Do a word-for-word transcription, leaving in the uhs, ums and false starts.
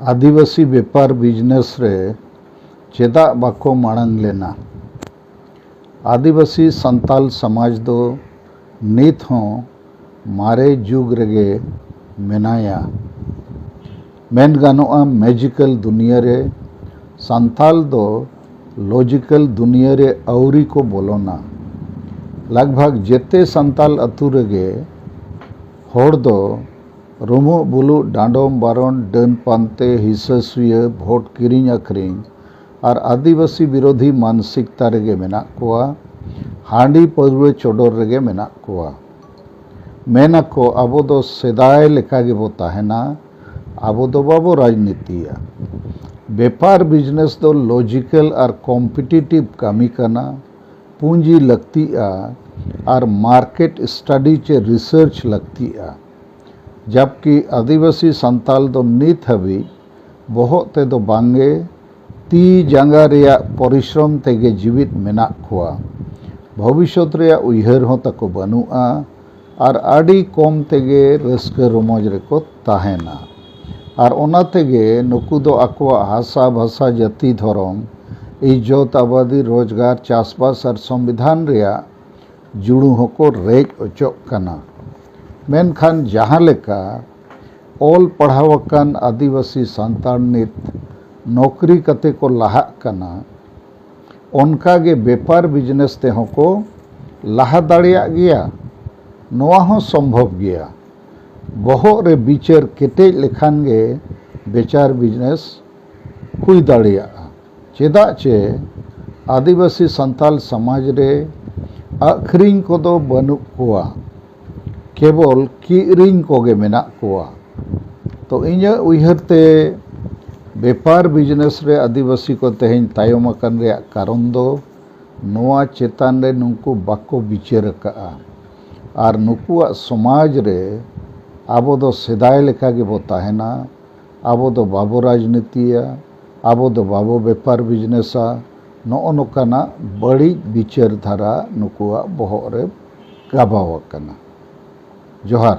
ᱟᱹᱫᱤᱵᱟᱹᱥᱤ ᱵᱮᱯᱟᱨ ᱵᱤᱡᱽᱱᱮᱥ ᱨᱮ ᱪᱮᱫᱟᱜ ᱵᱟᱠᱚ ᱢᱟᱲᱟᱝ ᱞᱮᱱᱟ? ᱟᱹᱫᱤᱵᱟᱹᱥᱤ ᱥᱟᱱᱛᱟᱞ ᱥᱚᱢᱟᱡᱽ ᱫᱚ ᱱᱤᱛ ᱦᱚᱸ ᱢᱟᱨᱮ ᱡᱩᱜᱽ ᱨᱮᱜᱮ ᱢᱮᱱᱟᱭᱟ᱾ ᱢᱮᱱ ᱜᱟᱱᱚᱜᱼᱟ, ᱢᱮᱡᱤᱠᱟᱞ ᱫᱩᱱᱤᱭᱟᱹ ᱨᱮ ᱥᱟᱱᱛᱟᱞ ᱫᱚ ᱞᱚᱡᱤᱠᱟᱞ ᱫᱩᱱᱤᱭᱟᱹ ᱨᱮ ᱟᱹᱣᱨᱤ ᱠᱚ ᱵᱚᱞᱚᱱᱟ᱾ ᱞᱟᱜᱽ ᱵᱷᱟᱜᱽ ᱡᱮᱛᱮ ᱥᱟᱱᱛᱟᱞ ᱟᱹᱛᱩ ᱨᱮᱜᱮ ᱦᱚᱲ ᱫᱚ ᱨᱩᱢᱩᱜ ᱵᱩᱞᱩᱜ, ᱰᱟᱸᱰᱚᱢ ᱵᱟᱨᱚᱱ, ᱰᱟᱹᱱ ᱯᱟᱱᱛᱮ, ᱦᱤᱥᱟᱹ ᱥᱩᱭᱟᱹ, ᱵᱷᱳᱴ ᱠᱤᱨᱤᱧ ᱟᱹᱠᱷᱨᱤᱧ ᱟᱨ ᱟᱹᱫᱤᱵᱟᱹᱥᱤ ᱵᱤᱨᱳᱫᱷᱤ ᱢᱟᱱᱥᱤᱠᱛᱟ ᱨᱮᱜᱮ ᱢᱮᱱᱟᱜ ᱠᱚᱣᱟ᱾ ᱦᱟᱺᱰᱤ ᱯᱟᱹᱣᱨᱟᱹ ᱪᱚᱰᱚᱨ ᱨᱮᱜᱮ ᱢᱮᱱᱟᱜ ᱠᱚᱣᱟ᱾ ᱢᱮᱱ ᱟᱠᱚ, "ᱟᱵᱚ ᱫᱚ ᱥᱮᱫᱟᱭ ᱞᱮᱠᱟ ᱜᱮᱵᱚ ᱛᱟᱦᱮᱱᱟ, ᱟᱵᱚ ᱫᱚ ᱵᱟᱵᱚ ᱨᱟᱡᱽᱱᱤᱛᱤᱭᱟ᱾" ᱵᱮᱯᱟᱨ ᱵᱤᱡᱽᱱᱮᱥ ᱫᱚ ᱞᱚᱡᱤᱠᱟᱞ ᱟᱨ ᱠᱚᱢᱯᱤᱴᱤᱴᱤᱵᱷ ᱠᱟᱹᱢᱤ ᱠᱟᱱᱟ᱾ ᱯᱩᱸᱡᱤ ᱞᱟᱹᱠᱛᱤᱜᱼᱟ ᱟᱨ ᱢᱟᱨᱠᱮᱴ ᱥᱴᱟᱰᱤ ᱪᱮ ᱨᱤᱥᱟᱨᱪ ᱞᱟᱹᱠᱛᱤᱜᱼᱟ᱾ ᱡᱟᱵᱠᱤ ᱟᱹᱫᱤᱵᱟᱹᱥᱤ ᱥᱟᱱᱛᱟᱞ ᱫᱚ ᱱᱤᱛ ᱦᱟᱹᱵᱤᱡ ᱵᱚᱦᱚᱜ ᱛᱮᱫᱚ ᱵᱟᱝᱜᱮ, ᱛᱤ ᱡᱟᱸᱜᱟ ᱨᱮᱭᱟᱜ ᱯᱚᱨᱤᱥᱨᱚᱢ ᱛᱮᱜᱮ ᱡᱤᱣᱤᱫ ᱢᱮᱱᱟᱜ ᱠᱚᱣᱟ᱾ ᱵᱷᱚᱵᱤᱥᱥᱚᱛ ᱨᱮᱭᱟᱜ ᱩᱭᱦᱟᱹᱨ ᱦᱚᱸ ᱛᱟᱠᱚ ᱵᱟᱹᱱᱩᱜᱼᱟ ᱟᱨ ᱟᱹᱰᱤ ᱠᱚᱢ ᱛᱮᱜᱮ ᱨᱟᱹᱥᱠᱟᱹ ᱨᱚᱢᱚᱡᱽ ᱨᱮᱠᱚ ᱛᱟᱦᱮᱱᱟ᱾ ᱟᱨ ᱚᱱᱟ ᱛᱮᱜᱮ ᱱᱩᱠᱩ ᱫᱚ ᱟᱠᱚᱣᱟᱜ ᱦᱟᱥᱟ, ᱵᱷᱟᱥᱟ, ᱡᱟᱹᱛᱤ, ᱫᱷᱚᱨᱚᱢ, ᱤᱡᱽᱡᱚᱛ, ᱟᱵᱟᱫᱤ, ᱨᱳᱡᱽᱜᱟᱨ, ᱪᱟᱥᱵᱟᱥ ᱟᱨ ᱥᱚᱝᱵᱤᱫᱷᱟᱱ ᱨᱮᱭᱟᱜ ᱡᱩᱲᱩ ᱦᱚᱸᱠᱚ ᱨᱮᱡ ᱚᱪᱚᱜ ᱠᱟᱱᱟ᱾ ᱢᱮᱱᱠᱷᱟᱱ ᱡᱟᱦᱟᱸ ᱞᱮᱠᱟ ᱚᱞ ᱯᱟᱲᱦᱟᱣ ᱟᱠᱟᱱ ᱟᱹᱫᱤᱵᱟᱹᱥᱤ ᱥᱟᱱᱛᱟᱲ ᱱᱤᱛ ᱱᱚᱠᱨᱤ ᱠᱟᱛᱮ ᱠᱚ ᱞᱟᱦᱟᱜ ᱠᱟᱱᱟ, ᱚᱱᱠᱟ ᱜᱮ ᱵᱮᱯᱟᱨ ᱵᱤᱡᱽᱱᱮᱥ ᱛᱮᱦᱚᱸ ᱠᱚ ᱞᱟᱦᱟ ᱫᱟᱲᱮᱭᱟᱜ ᱜᱮᱭᱟ᱾ ᱱᱚᱣᱟ ᱦᱚᱸ ᱥᱚᱢᱵᱷᱚᱵ ᱜᱮᱭᱟ᱾ ᱵᱚᱦᱚᱜ ᱨᱮ ᱵᱤᱪᱟᱹᱨ ᱠᱮᱴᱮᱡ ᱞᱮᱠᱷᱟᱱ ᱜᱮ ᱵᱮᱯᱟᱨ ᱵᱤᱡᱽᱱᱮᱥ ᱦᱩᱭ ᱫᱟᱲᱮᱭᱟᱜᱼᱟ᱾ ᱪᱮᱫᱟᱜ ᱪᱮ ᱟᱹᱫᱤᱵᱟᱹᱥᱤ ᱥᱟᱱᱛᱟᱞ ᱥᱚᱢᱟᱡᱽ ᱨᱮ ᱟᱹᱠᱷᱨᱤᱧ ᱠᱚᱫᱚ ᱵᱟᱹᱱᱩᱜ ᱠᱚᱣᱟ, ᱠᱮᱵᱚᱞ ᱠᱤᱨᱤᱧ ᱠᱚᱜᱮ ᱢᱮᱱᱟᱜ ᱠᱚᱣᱟ᱾ ᱛᱚ, ᱤᱧᱟᱹᱜ ᱩᱭᱦᱟᱹᱨ ᱛᱮ ᱵᱮᱯᱟᱨ ᱵᱤᱡᱽᱱᱮᱥ ᱨᱮ ᱟᱹᱫᱤᱵᱟᱹᱥᱤ ᱠᱚ ᱛᱮᱦᱮᱧ ᱛᱟᱭᱚᱢ ᱟᱠᱟᱱ ᱨᱮᱭᱟᱜ ᱠᱟᱨᱚᱱ ᱫᱚ ᱱᱚᱣᱟ ᱪᱮᱛᱟᱱ ᱨᱮ ᱱᱩᱠᱩ ᱵᱟᱠᱚ ᱵᱤᱪᱟᱹᱨ ᱟᱠᱟᱫᱼᱟ᱾ ᱟᱨ ᱱᱩᱠᱩᱣᱟᱜ ᱥᱚᱢᱟᱡᱽ ᱨᱮ ᱟᱵᱚ ᱫᱚ ᱥᱮᱫᱟᱭ ᱞᱮᱠᱟ ᱜᱮᱵᱚ ᱛᱟᱦᱮᱱᱟ, ᱟᱵᱚ ᱫᱚ ᱵᱟᱵᱚ ᱨᱟᱡᱽᱱᱤᱛᱤᱭᱟ, ᱟᱵᱚ ᱫᱚ ᱵᱟᱵᱚ ᱵᱮᱯᱟᱨ ᱵᱤᱡᱽᱱᱮᱥᱟ, ᱱᱚᱜᱼᱚ ᱱᱚᱝᱠᱟᱱᱟᱜ ᱵᱟᱹᱲᱤᱡ ᱵᱤᱪᱟᱹᱨ ᱫᱷᱟᱨᱟ ᱱᱩᱠᱩᱣᱟᱜ ᱵᱚᱦᱚᱜ ᱨᱮ ᱜᱟᱵᱟᱣ ᱟᱠᱟᱱᱟ᱾ ᱡᱚᱦᱟᱨ᱾